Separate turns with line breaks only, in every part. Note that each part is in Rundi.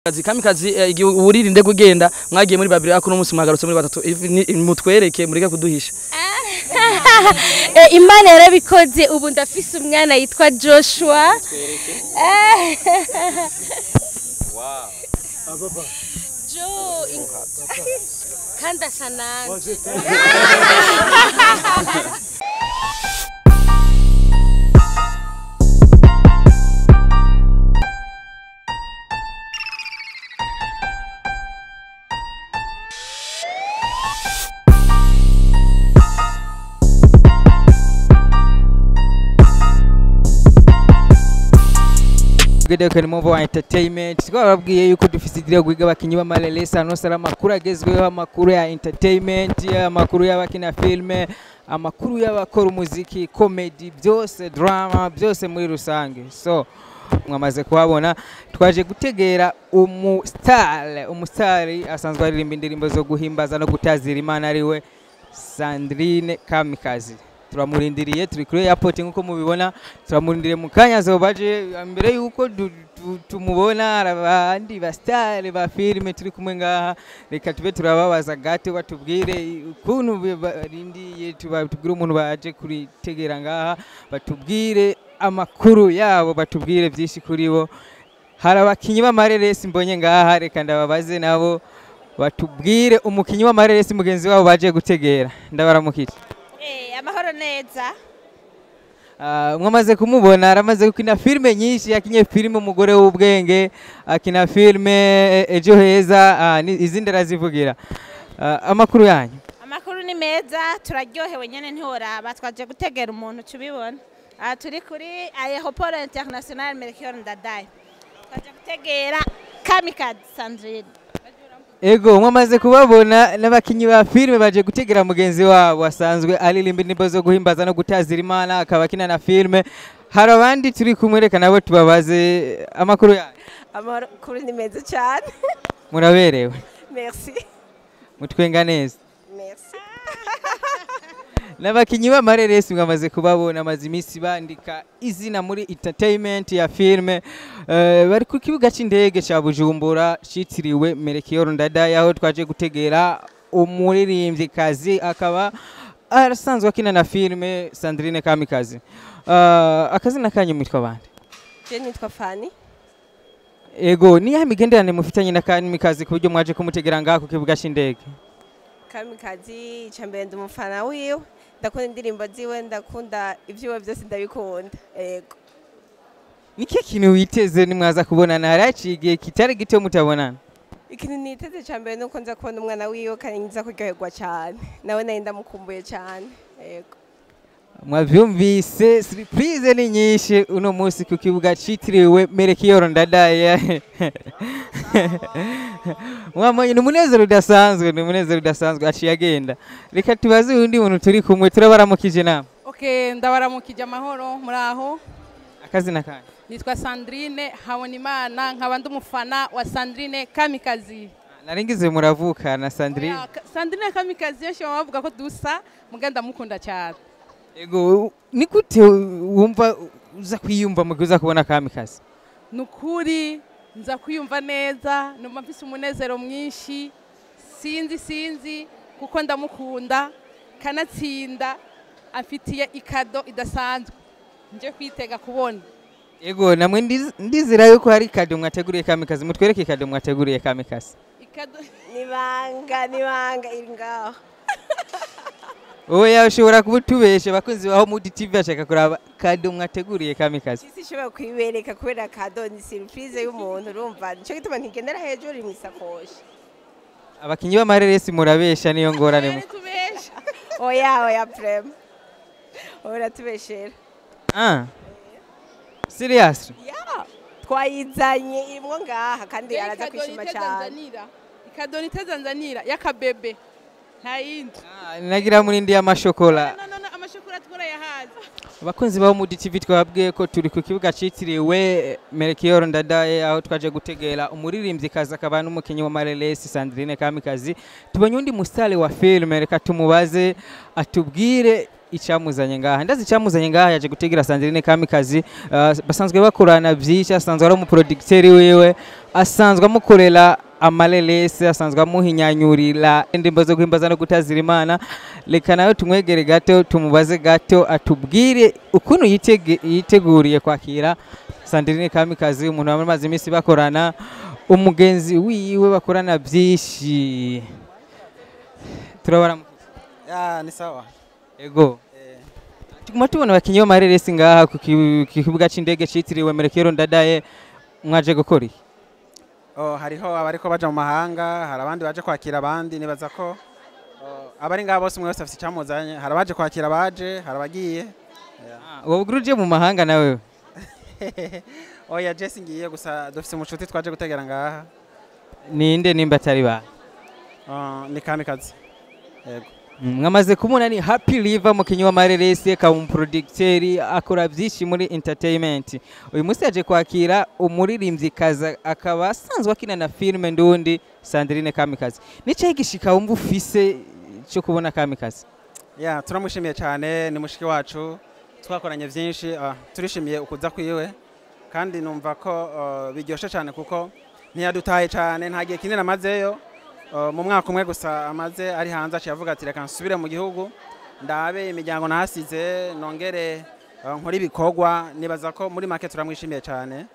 Kamikazi igihe uburirinde kugenda mwagiye muri babiri ako n'umunsi mwagarutse muri batatu, mutwereke mureke kuduhisha.
Imana yarabikoze, ubu ndafise umwana yitwa Joshua. Jo kandi asa nanje.
Gedekeni Move Entertainment twababwiye yuko dufise idire gwiga abakinyi b'amarelesi anosara amakuru agezweho, amakuru ya entertainment, amakuru y'abakina filme, amakuru y'abakora umuziki, comedy, byose drama, byose muri rusange. So mwamaze kuhabona, twaje gutegera umustar asanzwe aririmba indirimbo zo guhimbaza no gutazira Imana, ariwe Sandrine Kamikazi. Turamurindiriye, turi kuri airport nkuko mubibona, turamurindiriye mu kanya azobaje. Mbere yuko tumubona, abandi ba star ba filme turi kumwe ngaha, reka tube turababaza gato batubwire ukuntu barindiye, tubwire umuntu baje kuritegera ngaha, batubwire amakuru yabo, batubwire byinshi kuri bo. Hari abakinyi b'amareresi mbonye ngaha, reka ndababaze nabo batubwire umukinyi w'amareresi mugenzi wabo baje gutegera. Ndabaramukije.
Amahoro neza.
Mwamaze kumubona, aramaze gukina filme nyinshi, yakinye filme Umugore w'Ubwenge, akina filme Ejo Heza, izindi arazivugira. Amakuru yanyu?
Amakuru ni meza, turaryohewe nyene ntiworaba, twaje gutegera umuntu tubibona. Turi kuri Aéroport International Melchior Ndadaye, twaje gutegera Kamikazi Sandrine.
Ego, mwamaze kubabona n'abakinyi ba filme baje gutegera mugenzi wabo asanzwe aririmba indirimbo zo guhimbaza no gutazira Imana, akaba akina na filme. Hari abandi turi kumwe, reka nabo tubabaze amakuru yanyu.
Amakuru ni meza cyane.
Muraberewe.
Merci.
Mutwenga neza.
Merci.
N'abakinyi b'amareresi mwamaze kubabona, amaze iminsi bandika izina muri entertainment ya filme, bari ku kibuga c'indege ca Bujumbura citiriwe Melchior Ndadaye, aho twaje gutegera umuririmvyikazi akaba asanzwe akina na filme Sandrine Kamikazi. Akazina kanyu mwitwa bande?
Je nitwa Fanny.
Ego, ni ya migenderanire mufitanye na Kamikazi ku buryo mwaje kumutegera ngaha ku kibuga c'indege?
Kamikazi icambere ndi umufana wiwe, ndakunda indirimbo ziwe, ndakunda ibyiwe byose, ndabikunda. Yego.
Niki kintu witeze nimwaza kubonana? Haraciye igihe kitari gito mutabonana.
Ikintu niteze cambere nuko nza kubona umwana wiwe kandi nza kuryoherwa cyane, nawe nari ndamukumbuye cyane. Yego.
Mwavyumvise, surprise ni nyinshi uno munsi ku kibuga citiriwe Melchior Ndadaye. Mwamanye ni umunezero udasanzwe, ni umunezero udasanzwe, aciye agenda. Reka tubaze undi muntu turi kumwe, turabaramukije namwe.
Okay, ndabaramukije, amahoro, muraho.
Akazina kanyu?
Nitwa Sandrine Habonimana, nkaba ndi umufana wa Sandrine Kamikazi.
Naringize muravukana Sandrine.
Oya, Sandrine Kamikazi benshi baba bavuga ko dusa, muga ndamukunda cyane.
Ego, ni gute wumva uza kwiyumva mu gihe uza kubona Kamikazi?
Nukuri nza kwiyumva neza, numva mfise umunezero mwinshi, sinzi kuko ndamukunda, kanatsinda amfitiye ikado idasanzwe nje kwitega kubona.
Ego, namwe ndizira yuko hari kado mwateguriye Kamikazi, mutwereke kado mwateguriye Kamikazi.
Ikado
nibanga, nibanga iri ngaho.
Oya, ushobora kubutubesha, abakunzi ba Mudi TV bashaka kuraba kado mwateguriye Kamikazi.
Sishobora kuyibereka kubera kado ni surprise y'umuntu, urumva nico gituma ntigendera hejuru iri mw'isakoshi.
Abakinyi b'amareresi murabesha, niyo ngorane mu.
Tubesha.
Oya, oya prem. Oya tubeshera.
Serious?
Yeah. Twayizanye irimwo ngaha kandi araza kwishima cyane.
Ikado nitezanzanira yakabebe. Nta yindi.
Nagira muri ndi y'amashokora.
No, no, no, amashokora twarayahaze.
Abakunzi ba Mudi TV twababwiye ko turi ku kibuga citiriwe Melchior Ndadaye, aho twaje gutegera umuririmvyikazi akaba n'umukinyi wa mareresi Sandrine Kamikazi. Tubonye undi musitari wa filme, reka tumubaze atubwire Icamuzanye ngaha, ndazi icamuzanye ngaha, yaje gutegera Sandrine Kamikazi. Basanzwe bakorana byinshi, asanzwe ari umuproducteur wiwe, asanzwe amukorera amareresi, asanzwe amuhinyanyurira indirimbo zo guhimbaza no gutazira Imana. Reka nawe tumwegere gato, tumubaze gato, atubwire ukuntu yiteguriye kwakira Sandrine Kamikazi, umuntu bamaze iminsi bakorana, umugenzi wiwe bakorana byinshi. Turabara.
Ya, ni sawa.
Ego. Tuguma tubona abakinyi b'amareresi ngaha ku kibuga c'indege citiriwe Melchior Ndadaye, mwaje gukora iki?
Oh, hariho abariko baja mu mahanga, hari abandi baje kwakira abandi. Nibaza ko abari ngaha bose, umwe wese afise icamuzanye. Hari abaje kwakira abaje, hari abagiye.
Wowe ugira uje mu mahanga nawe?
Oya, je singiye, gusa dufise umucuti twaje gutegera ngaha.
Ninde nimba atari ba?
Ni Kamikazi. Yego.
Mwamaze kumubona, ni Happy River, mukinyi w'amareresi, akaba umuproducteur, akora byinshi muri entertainment. Uyu munsi yaje kwakira umuririmvyikazi, akaba asanzwe akina na filime ndundi, Sandrine Kamikazi. Nicaye gishika wumva ufise cyo kubona Kamikazi?
Ya, turamushimiye cyane, ni mushiki wacu, twakoranye byinshi. Turishimiye ukuza kwiwe kandi numva ko biryoshe cyane kuko ntiyadutaye cyane, nta gihe kinini amazeyo. Mu mwaka umwe gusa amaze ari hanze, aciye avuga ati: "Reka nsubire mu gihugu, ndabe imiryango nahasize, nongere nkore ibikorwa." Nibaza ko muri make turamwishimiye cyane.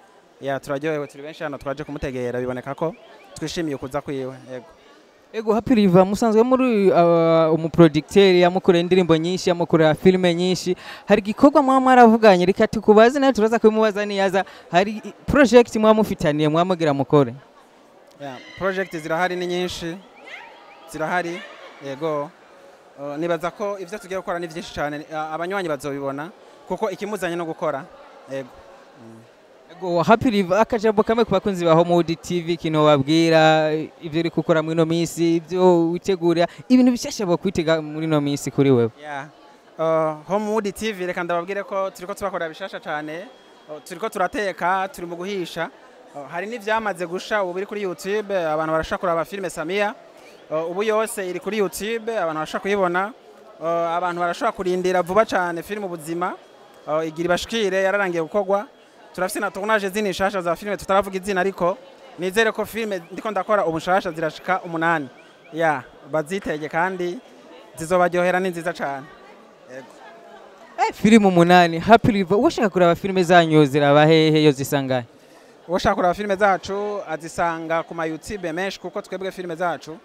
Ya, turaryohewe, turi benshi hano twaje kumutegera, biboneka ko twishimiye ukuza kwiwe, yego.
Ego, Happy River, musanzwe muri umuproducteur, yamukorera indirimbo nyinshi, yamukorera filime nyinshi. Hari igikorwa mwaba mwaravuganye? Reka tukubaze, nawe turaza kubimubaza niyaza. Hari project mwaba mufitaniye, mwamugira mukore?
Yeah, project zirahari, ni nyinshi zirahari, yego. Nibaza ko ivyo tugiye gukora ni byinshi cyane. Abanywanyi bazobibona kuko ikimuzanye no gukora, yego.
Ego, Happy River, akajambo kamwe ku bakunzi ba Homewood TV, kino babwira ivyo uri gukora muri ino minsi, ivyo witegura, ibintu bishasha bokwitega muri ino minsi kuri wewe.
Yeah. Homewood TV, reka ndababwire ko turiko tubakorera bishasha cyane. Turiko turateka, turi mu guhisha. Hari n'ivyamaze gusha ubu biri kuri YouTube, abantu barashobora kuraba filime Samia. Ubu yose iri kuri YouTube, abantu barashobora kuyibona. Abantu barashobora kurindira vuba cyane filime Ubuzima. Igira ibashikire, yararangiye gukorwa. Turafise na tournage zini nshasha za filime tutaravuga izina, ariko nizere ko filime ndiko ndakora ubu nshasha zirashika 8. Yeah, bazitege kandi zizobaryohera, ni nziza cyane. Yego.
Filime 8, Happy River, ushaka kuraba filime zanyu ziraba hehe, yo zisangahe?
Ushaka kuraba filime zacu azisanga ku ma YouTube menshi, kuko twebwe filime zacu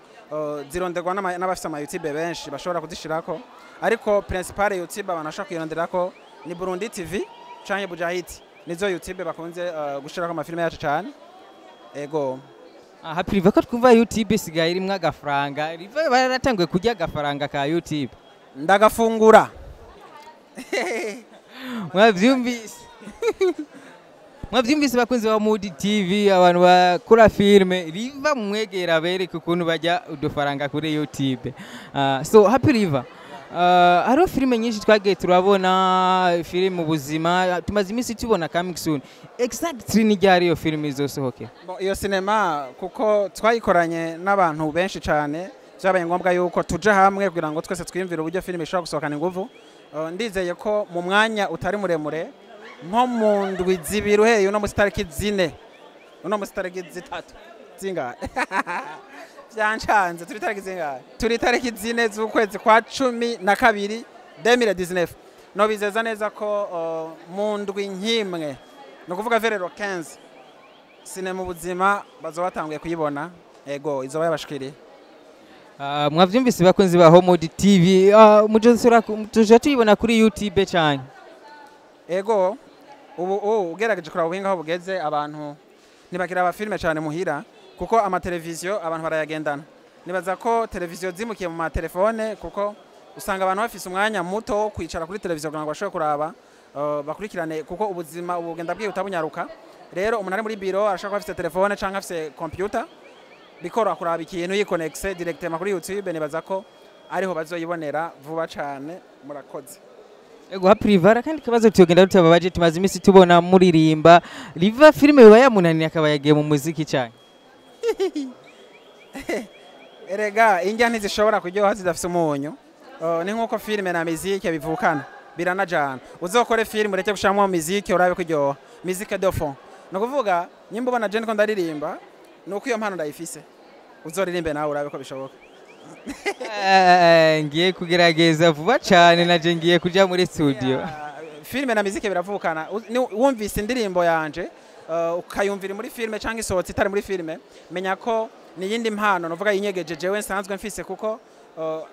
zironderwa n'abafise ama YouTube benshi bashobora kuzishirako, ariko principale YouTube abantu bashobora kuyironderako ni Burundi TV canke Bujahidi, nizo YouTube bakunze gushirako amafilime yacu cyane, ego.
Happy River, ko twumva YouTube isigaye irimwo agafaranga, River baratanguye kurya agafaranga ka YouTube?
Ndagafungura.
Mwavyumvise bakunzi ba Mood TV, abantu bakora filime, River mwegera bereke ukuntu bajya udufaranga kuri YouTube. So Happy River, hariho filime nyinshi twagiye turabona, filime Ubuzima, tumaze iminsi tubona coming soon. Exactly ni ryari iyo filime izosohokera?
Bon, iyo sinema kuko twayikoranye n'abantu benshi cyane, byabaye ngombwa yuko tuja hamwe kugira ngo twese twiyumvire uburyo filime ishobora gusohokana inguvu. Ndizeye ko mu mwanya utari muremure, nko mu ndwi 2 uhereye uno musi tariki 4, uno musi tariki 3 zingahe, byancanze, turi tariki zingahe? Turi tariki 4 z'ukwezi kwa 12 2019. No bizeza neza ko mu ndwi nk'imwe, ni ukuvuga vers le 15, sinema Ubuzima bazoba batanguye kuyibona, ego, izoba yabashikiriye.
Mwavyumvise bakunzi ba Homewood TV, mujosora tuja tuyibona kuri YouTube cyane?
Ego, ubu ugerageje kuraba ubuhinga aho bugeze, abantu ntibakira abafilime cyane muhira, kuko amateleviziyo abantu barayagendana. Nibaza ko televiziyo zimukiye mu matelefone, kuko usanga abantu bafise umwanya muto wo kwicara kuri televiziyo kugira ngo bashobore kuraba, bakurikirane, kuko ubuzima ubu bugenda bwihuta bunyaruka. Rero umuntu ari muri biro arashobora kuba afise telefone cyangwa afise computer, bikoroha kuraba ikintu yikonekise directement kuri YouTube. Nibaza ko ariho bazoyibonera vuba cyane. Murakoze.
Ego, Happy River, kandi kibazo tuyogenda tutababaje, tumaze iminsi tubona muririmba. River, filime biba yamunaniye akaba yagiye mu muziki cyane?
Erega indya ntizishobora kuryoha zidafise umunyu. Ni nkuko filime na mizike bivukana, biranajana. Uzokore filime ureke gushiramo mizike urabe kuryoha, musique de fond. Ni ukuvuga nyimba ubona je ndiko ndaririmba, ni uko iyo mpano ndayifise. Uzoririmbe nawe urabe ko bishoboka.
Ngiye kugerageza vuba cyane, naje ngiye kuja muri studio.
Filime na mizike biravukana. Wumvise indirimbo yanje, ukayumvira muri filime cyangwa isohotse itari muri filime, menya ko ni iyindi mpano novuga yinyegeje jewe nsanzwe mfise, kuko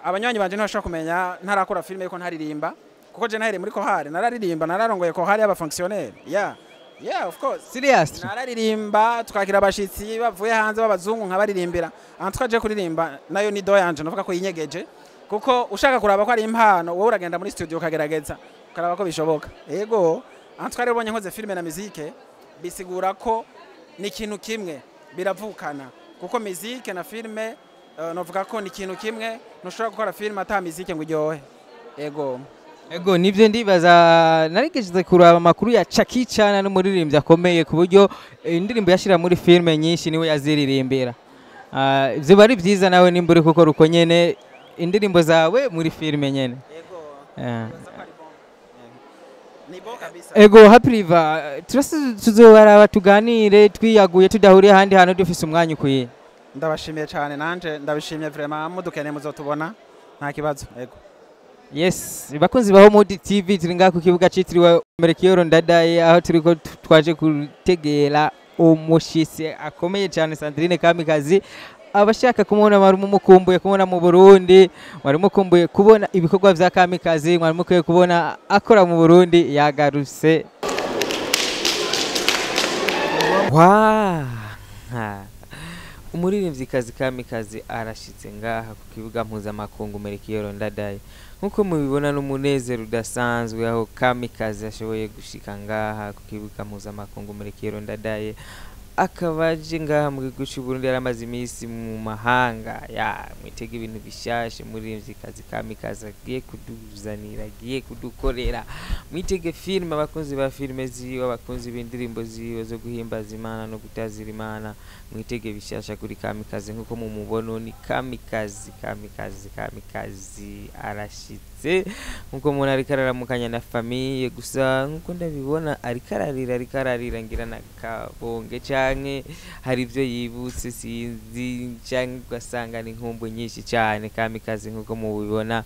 abanywanyi banje ntibashobora kumenya ntarakora filime yuko ntaririmba, kuko je nahereye muri chorale, nararirimba, nararongoye chorale y'abafonctionnaire. Yeah, of course.
Serious?
Nararirimba, twakira abashitsi bavuye hanze b'abazungu nkabaririmbira. Aha twaje kuririmba nayo ni don yanje novuga ko yinyegeje, kuko ushaka kuraba ko ari impano wowe uragenda muri studio ukagerageza ukaraba ko bishoboka. Yego, aha twari ubonye nkoze filime na muzike, bisigura ko ni ikintu kimwe, biravukana, kuko muzike na filime, novuga ko ni ikintu kimwe. Ntushobora gukora filime ata muzike ngo iryohe. Yego.
Ego, nivyo ndibaza. Narigeze kuraba amakuru ya Chucky Chana, n'umuririmbyi akomeye ku buryo indirimbo yashira muri filime nyinshi niwe yaziririmbira. Ivyo bari byiza nawe nimba uri gukora uko nyene indirimbo zawe muri filime nyene.
Yego. Ni bon kabisa.
Ego, Happy River, turasi tuzobaraba tuganire twiyaguye, tudahuriye ahandi hantu, dufise umwanya ukwiye.
Ndabashimiye cyane, nanje ndabishimye vraiment. Mudukeneye muzotubona, nta kibazo. Yego.
Yes, bakunzi ba Homewood TV, turi ngaha ku kibuga citiriwe Melchior Ndadaye, aho turiko twaje gutegera umushitsi akomeye cyane, Sandrine Kamikazi. Abashaka kumubona, mwari mumukumbuye kubona mu Burundi, mwari mukumbuye kubona ibikorwa vya Kamikazi, mwari mukwiye kubona akora mu Burundi, yagarutse. Wa umuririmvyikazi Kamikazi arashitse ngaha ku kibuga mpuzamakungu Melchior Ndadaye. Nkuko mubibona, n'umunezero udasanzwe aho Kamikazi ashoboye gushika ngaha ku kibuga mpuzamakungu Melchior Ndadaye, akaba aje ngaha mu gihugu cy'u Burundi, yaramaze iminsi mu mahanga. Ya mwitega ibintu bishasha umuririmvyikazi Kamikazi agiye kuduzanira, agiye kudukorera. Mwitege filime, abakunzi ba filime ziwe, abakunzi b'indirimbo ziwe zo guhimbaza Imana no gutazira Imana, mwitege bishasha kuri Kamikazi. Nkuko mumubona, ni Kamikazi, Kamikazi, Kamikazi arashitse. Nkuko mubona, ariko araramukanya na famille, gusa nkuko ndabibona ariko ararira, ariko ararira, ngira na kabonge canke hari ibyo yibutse, sinzi, canke ugasanga ni inkumbu nyinshi cyane. Kamikazi, nkuko mubibona,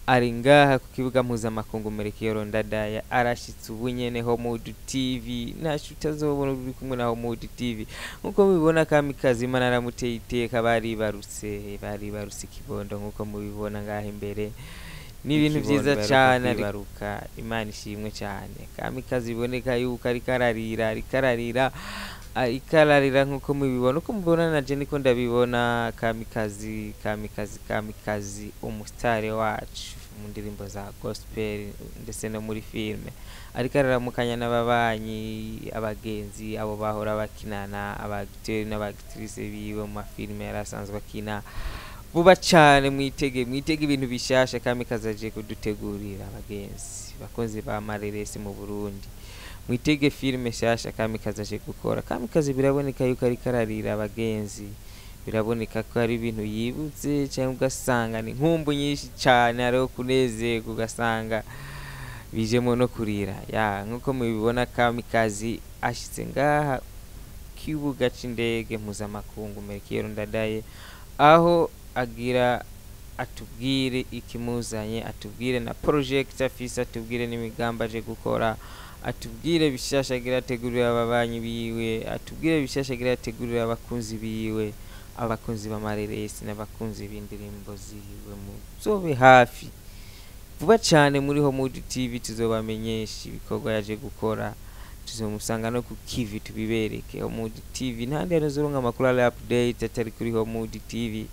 ari ngaha ku kibuga mpuzamakungu Melchior Ndadaye, arashitse ubu nyene. Homewood TV, ntaco utazobona uri kumwe na Homewood TV. Nkuko mubibona, Kamikazi Imana aramuteye iteka, baribarutse, baribarutse ikibondo. Nkuko mubibona ngaha imbere, ni ibintu vyiza cyane, aribaruka, Imana ishimwe cyane. Kamikazi iboneka yuko ariko ararira, ariko ararira, ariko ararira, nkuko mubibona. Uko mubibona naje niko ndabibona. Kamikazi, Kamikazi, Kamikazi, umusitari wacu mu ndirimbo za gospel ndetse no muri filime, ariko araramukanya n'ababanyi, abagenzi, abo bahora bakinana, abagiteri n'abagitirise biwe mu mafilime yari asanzwe akina. Vuba cyane mwitege, mwitege ibintu bishasha Kamikazi aje kudutegurira. Abagenzi, bakunzi ba mareresi mu Burundi, mwitege filime shasha Kamikazi aje gukora. Kamikazi biraboneka yuko ariko ararira, abagenzi, biraboneka ko hari ibintu yibutse, cyangwa ugasanga ni inkumbu nyinshi cyane, hariho kunezerwa, ugasanga bijemo no kurira. Ya, nkuko mubibona, Kamikazi ashitse ngaha kibuga c'indege mpuzamakungu Melchior Ndadaye, aho agira atubwire ikimuzanye, atubwire na project afise, atubwire n'imigambi aje gukora, atubwire bishasha agira ategurira ababanyi biwe, atubwire bishasha agira ategurira abakunzi biwe, abakunzi b'amareresi n'abakunzi b'indirimbo ziwe. Muzobe hafi vuba cyane muri Homewood TV, tuzobamenyesha ibikorwa yaje gukora, tuzomusanga no ku kivi tubibereke. Homewood TV, ntandi hano amakuru ari update atari kuri Homewood TV,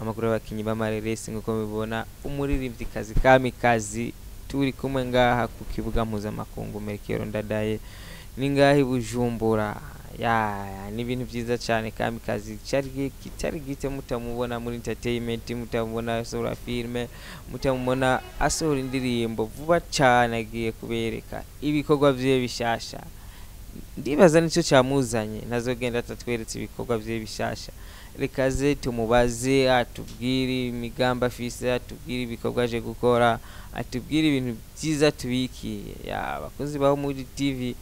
amakuru y'abakinyi b'amareresi. Nk'uko mubibona, umuririmvyikazi Kamikazi turi kumwe ngaha ku kibuga mpuzamakungu Melchior Ndadaye, ni ngaha i Bujumbura. Ya, ni ibintu byiza cyane. Kamikazi cyari kitari gite mutamubona muri entertainment, mutamubona asohora filme, mutamubona asohora indirimbo. Vuba cyane agiye kubereka ibikorwa vyiwe bishasha. Ndibaza nicyo cyamuzanye, ntazogenda atatweretse ibikorwa bye bishasha. Reka ze tumubaze, atubwire imigambi afise, atubwire ibikorwa aje gukora, atubwire ibintu byiza tubikiye. Ya abakunzi ba Homewood TV,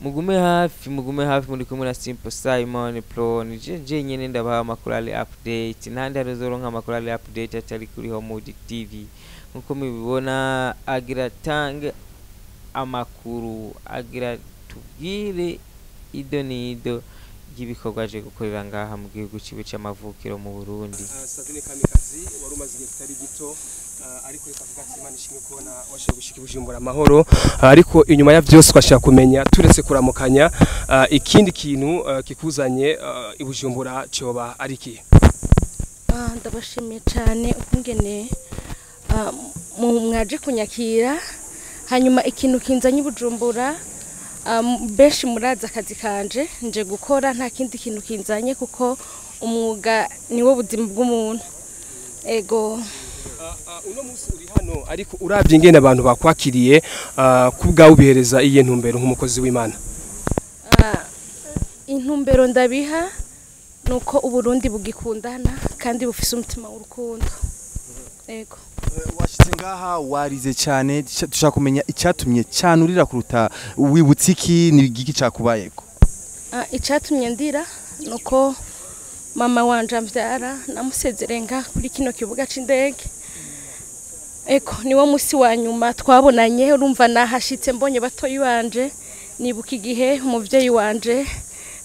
mugume hafi, mugume hafi. Muri kumwe na Simple Simon Pro, ni je nyene ndabaha amakuru ari update. Ntandi hazoronka amakuru ari update atari kuri Homewood TV. Nkuko mubibona, agira tange amakuru, agira tubwire ido n'ido ry'ibikorwa aje gukorera ngaha mu gihugu ciwe c'amavukiro mu Burundi.
Sandrine Kamikazi, wari umaze igihe kitari gito, ariko reka avuga ati Imana ishimwe kubona washoboye gushika i Bujumbura amahoro. Ariko inyuma ya byose twashaka kumenya, turetse kuramukanya, ikindi kintu kikuzanye i Bujumbura coba ari ikihe?
Ndabashimiye cyane ukungene mwaje kunyakira. Hanyuma ikintu kinzanye i Bujumbura, benshi murazi akazi kanje, nje gukora, nta kindi kintu kinzanye, kuko umwuga niwo buzima bw'umuntu. Ego.
Uno munsi uri hano, ariko uravye ingene abantu bakwakiriye, ku bwawe ubihereza iyihe ntumbero nk'umukozi w'Imana?
Intumbero ndabiha nuko Uburundi bugikundana kandi bufise umutima w'urukundo. Ego.
Washitse ngaha warize cyane, dushaka kumenya icyatumye cyane urira kuruta. Wibutse iki? Ni igiki cyakubayeko?
Icatumye ndira nuko mama wanje amvyara namusezereye ngaha kuri kino kibuga c'indege. Eko, niwo musi wa nyuma twabonanye. Urumva nahashitse mbonye batoyi banje, nibuka igihe umuvyeyi wanje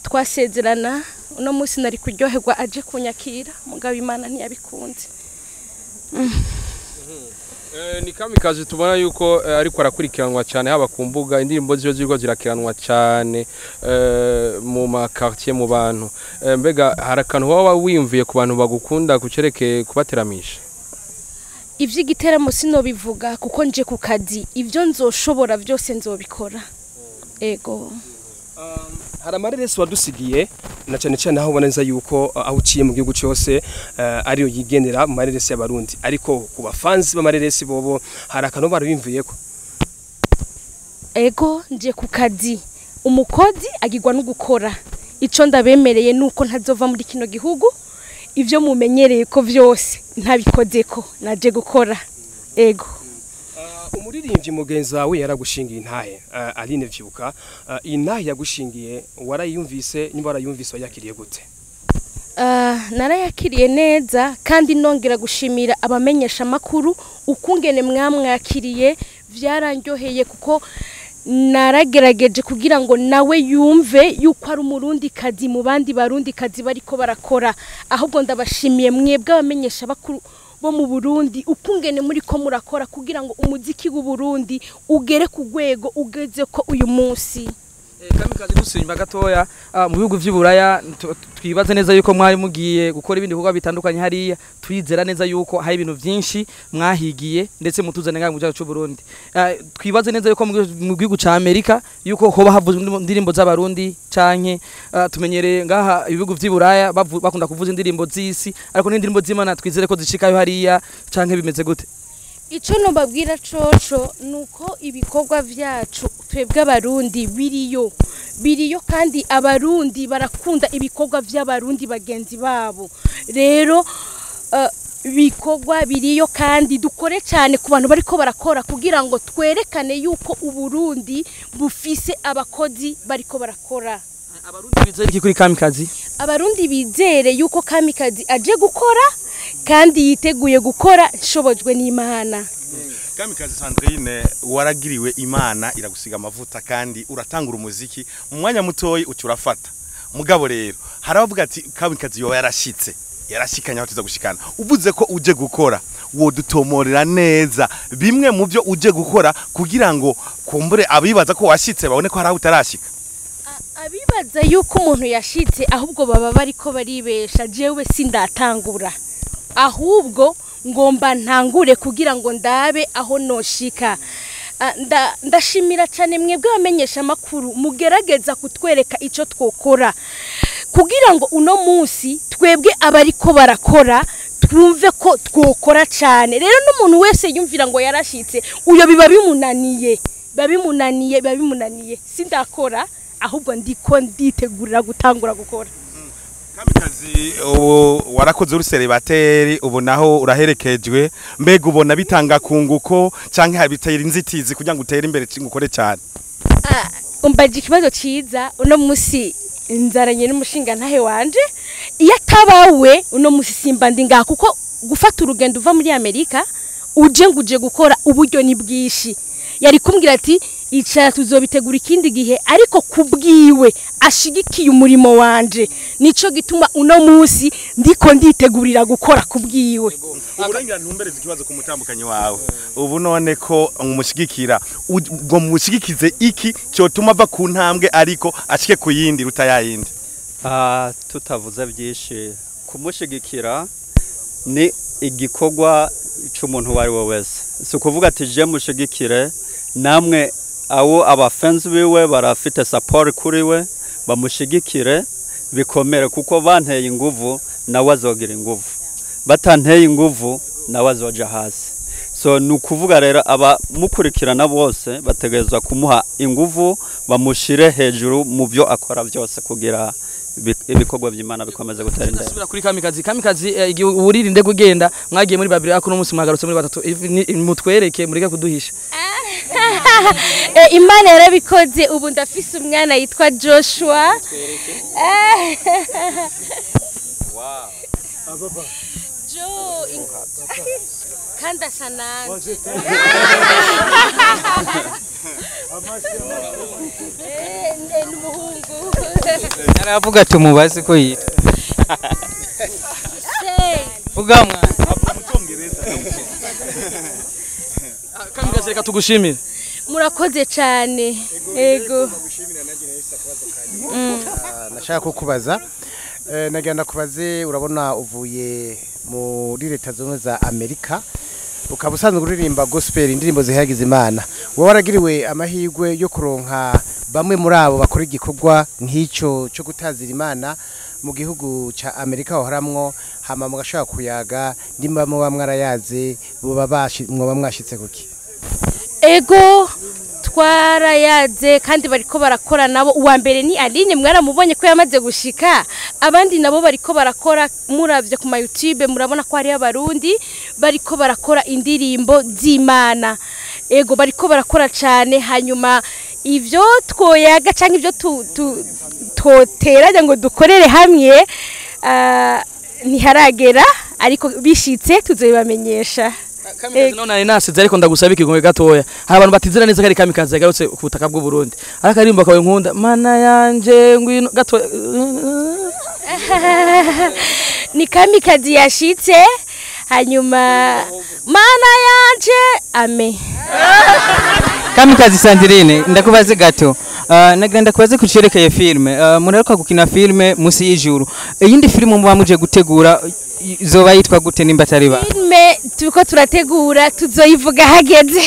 twasezerana. Uno musi nari kuryoherwa aje kunyakira, mugabo Imana ntiyabikunze.
Ni Kamikazi tubona yuko ariko arakurikiranwa cyane haba ku mbuga, indirimbo ziyo ziriko zirakiranwa cyane mu ma quartier, mu bantu. Mbega hari akantu waba wiyumviye ku bantu bagukunda kucerekeye kubateramisha?
Ivy'igiteramo sinobivuga kuko nje ku kazi, ivyo nzoshobora byose nzobikora. Ego.
Hari amareresi wadusigiye, na cyane cyane aho ubona neza yuko aho uciye mu gihugu cyose ariyo yigendera mu mareresi y'Abarundi, ariko ku bafanzi b'amareresi bobo hari akantu barabimvuyeko?
Ego, nje ku kazi, umukozi agirwa no gukora. Ico ndabemereye nuko ntazova muri kino gihugu ivyo mumenyereye ko vyose ntabikozeko, naje gukora. Ego.
Umuririmbyi mugenzi wawe yaragushingiye intahe, Aline Vyuka. Intahe yagushingiye warayumvise? Nimba warayumvise, wayakiriye gute?
Narayakiriye neza, kandi nongera gushimira abamenyesha makuru ukungene mwamwakiriye, vyaranryoheye kuko naragerageje kugira ngo nawe yumve yuko ari Umurundi kazi mu bandi Barundi kazi bariko barakora. Ahubwo ndabashimiye mwebwe abamenyesha bakuru bo mu Burundi, ukungene muri ko murakora kugira ngo umuziki w'u Burundi ugere ku rwego ugeze ko uyu munsi.
Kamikazi, dusimba gatoya, mu bihugu vy'Iburaya twibaze neza yuko mwari mugiye gukora ibindi bikorwa bitandukanye hariya. Twizera neza yuko hari ibintu vyinshi mwahigiye ndetse mutuzane ngaha mu gihugu cy'u Burundi. Twibaze neza yuko mu gihugu ca Amerika yuko hoba havuzwe indirimbo z'Abarundi, canke tumenyereye ngaha ibihugu vy'Iburaya bakunda kuvuza indirimbo z'isi, ariko n'indirimbo z'Imana twizere ko zishikayo hariya, canke bimeze gute?
Ico nobabwira coco nuko ibikorwa vyacu twebwe Abarundi biriyo, biriyo, kandi Abarundi barakunda ibikorwa vy'Abarundi bagenzi babo. Rero bikorwa biriyo, kandi dukore cyane ku bantu bariko barakora kugira ngo twerekane yuko Uburundi bufise abakozi bariko barakora.
Abarundi bizere iki kuri Kamikazi?
Abarundi bizere yuko Kamikazi aje gukora kandi yiteguye gukora, nshobojwe n'Imana.
Kamikazi Sandrine, waragiriwe Imana iragusiga amavuta kandi uratangura umuziki mu mwanya mutoyi uca urafata. Mugabo rero hari abavuga ati Kamikazi yoba yarashitse, yarashikanye aho tuza gushikana. Uvuze ko uje gukora, wodutomorera neza bimwe mu byo uje gukora kugira ngo kumbure abibaza ko washitse babone ko hari aho utarashika?
Abibaza yuko umuntu yashitse ahubwo baba bariko baribesha. Jewe sindatangura, ahubwo ngomba ntangure kugira ngo ndabe aho noshika. Ndashimira cyane mwebwe abamenyesha amakuru mugerageza kutwereka icyo twokora kugira ngo uno munsi twebwe abariko barakora twumve ko twokora cyane. Rero n'umuntu wese yumvira ngo yarashitse, uyo biba bimunaniye, biba bimunaniye, biba bimunaniye. Sindakora, Ahubwo ndiko nditegurira gutangura gukora.
Kamikazi, ubu warakoze uri célibataire, ubu naho uraherekejwe. Mbega ubona bitanga kunguko canke habitera inzitizi kugira ngo utere imbere ukore cyane?
Ah, umbaje ikibazo ciza. Uno musi nzaranye n'umushinga ntahe wanje. Iyo atabawe, uno musi simba ndi ngaha, kuko gufata urugendo uva muri Amerika uje ngo uje gukora, uburyo ni bwinshi. Yari kumbwira ati: "Icara, tuzobitegura ikindi gihe." Ariko kubwiwe ashigikiye umurimo wanje, nico gituma uno musi ndiko nditegurira gukora kubwiwe.
Uburenganzira ntumbereze ikibazo ku mutambukanyi wawe. Ubu none ko umushigikira, ubwo mushigikize iki cyotuma ava ku ntambwe ariko ashike ku yindi ruta yayindi?
Ah, tutavuze byinshi, kumushigikira ni igikorwa cy'umuntu uwo ari we wese. Si ukuvuga ati je mushigikire namwe. Abo abafenzi biwe barafite support kuri we, bamushigikire bikomere, kuko banteye inguvu nawe azogira inguvu, batanteye inguvu nawe azoja hasi. So ni ukuvuga rero abamukurikirana bose bategerezwa kumuha inguvu, bamushire hejuru mu byo akora byose, kugira ibikorwa by'Imana bikomeze gutera imbere.
Ndasubira kuri Kamikazi. Kamikazi, igihe uburirinde kugenda mwagiye muri babiri, ariko uno munsi mwagarutse muri batatu. Mutwereke, mureke kuduhisha.
Imana yarabikoze, ubu ndafise umwana yitwa Joshua. Jo, kandi asa nanje. Ni umuhungu.
Naravuga tumubaze ko yitwa.
Say.
Vuga mwana.
Kamikazi, reka tugushimire.
Murakoze cyane, ego.
Nashaka kukubaza, nagira ndakubaze: urabona uvuye muri Leta Zunze za Amerika, ukaba usanzwe uririmba gospel, indirimbo zihayagiza Imana. Wowe waragiriwe amahirwe yo kuronka bamwe muri abo bakora igikorwa nk'icyo cyo gutazira Imana mu gihugu ca Amerika wahoramwo, hama mugashobora kuyaga? Nimba muba mwarayaze, boba mwoba mwashitse kuki?
Ego, twarayaze kandi bariko barakora nabo. Uwa mbere ni Aline, mwaramubonye ko yamaze gushika. Abandi nabo bariko barakora. Muravye ku ma YouTube murabona ko hariyo Abarundi bariko barakora indirimbo z'Imana. Ego, bariko barakora cane. Hanyuma ivyo twoyaga canke ivyo twoteranya ngo dukorere hamwe, ntiharagera, ariko bishitse tuzobibamenyesha.
Kamikazi, none nari nasize, ariko ndagusaba ikigongwe gatoya. Hari abantu batizera neza ko ari Kamikazi yagarutse ku butaka bw'u Burundi. Ariko aririmba kawe nkunda, "Mana yanje ngwino" gatoya.
Ni Kamikazi yashitse, hanyuma "Mana yanje", ame.
Kamikazi Sandrine, ndakubaze gato. Nagira ndakubaze ku cerekeye filme. Muraruka gukina filme Musi y'Ijuru. Iyindi filme muba muje gutegura izoba yitwa gute, nimba atari ba?
Filme turiko turategura tuzoyivuga hageze.